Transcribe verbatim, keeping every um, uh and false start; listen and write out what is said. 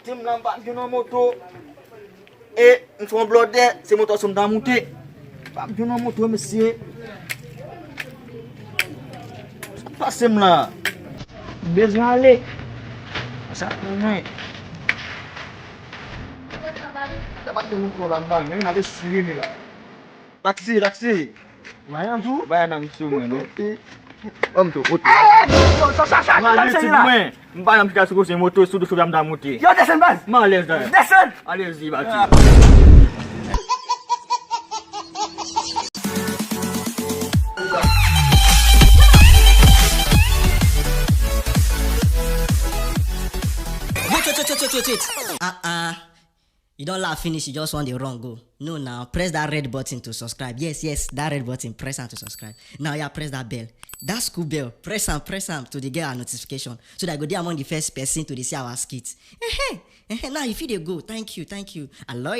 M la m pa t jwenn yon moto. E m fè yon blòdè, se moto sou m ta moute. Pa t jwenn yon moto, mesye. Sa k pase m la? M bezwen ale. Sa pou mwen. Sa pa t gen moto la, m pa jwenn, ale sou li la. Taksi, taksi. Bayan tou? Bayan nan sou mwen, non. Ban m tou, moto. Yo, sa, sa, sa, mwen, sa, li sa, ti la. Mwen, m pa janm chita sou kote moto, sou do chofè m ta monte. Yo, desann, baz. M alèz, dayè. Desann. Alèzi, bati. Wait, wait, wait, wait, wait, wait. Ah, ah. You don't laugh finish, you just want the wrong go. No, now press that red button to subscribe. Yes, yes, that red button, press am to subscribe. Now, yeah, press that bell. That school bell, press am, press am to the get our notification so that you go dey among the first person to dey see our skits. Ehe, ehe, now you fit dey go. Thank you, thank you. Aloy.